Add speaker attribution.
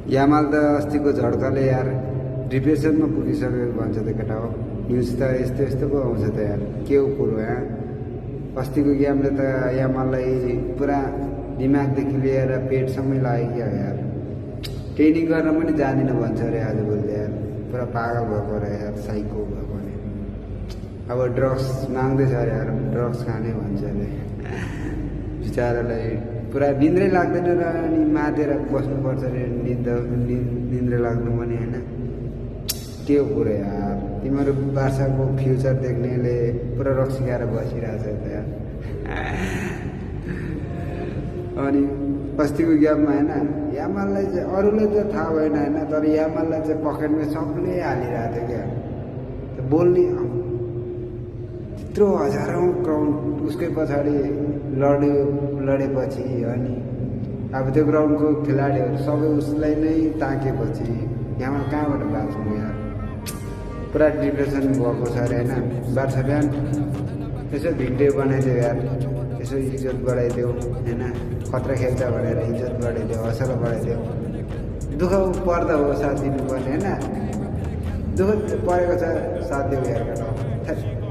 Speaker 1: Yamal त अस्तिको झड्काले यार डिप्रेसनमा पुगिसक्यो भन्छ त केटा हो। न्युज त यस्तो यस्तो पो आउँछ त यार, के हो कुरो यहाँ। अस्तिको गेमले त यामाललाई पुरा दिमागदेखि लिएर पेटसम्मै लाग्यो क्या यार। ट्रेनिङ गर्न पनि जाँदिनँ भन्छ अरे आजभोलि यार, पुरा पागल भएको र यार, साइको भएको अरे। अब ड्रग्स माग्दैछ अरे यार, ड्रग्स खाने भन्छ अरे। बिचारालाई पुरा निन्द्रै लाग्दैन र अनि मातेर बस्नुपर्छ अरे, निन्द्रै लाग्नु पनि होइन। के हो कुरो यार, तिमीहरू बार्साको फ्युचर देख्नेले पुरा रक्सी खाएर बसिरहेछ त यार। अनि अस्तिको गेममा होइन यामाललाई चाहिँ अरूलाई त थाहा भएन होइन, तर यामाललाई चाहिँ पकेटमा सबले हालिरहेको थियो क्या। बोल्ने त्यत्रो हजारौँ क्राउन्ड उसकै पछाडि लडेपछि अनि अब त्यो ग्राउन्डको खेलाडीहरू सबै उसलाई नै ताकेपछि यामाल कहाँबाट बाँच्नु यार। पुरा डिप्रेसन भएको छ अरे होइन। बार्सा फ्यान यसो भिडियो बनाइदियो यार, यसो इज्जत बढाइदियो होइन, खतरा खेल्छ भनेर इज्जत बढाइदियो, हौसला बढाइदियो। दुःख पर्दा हो साथ दिनुपर्ने होइन, दुःख परेको छ साथ दियो यार केटा।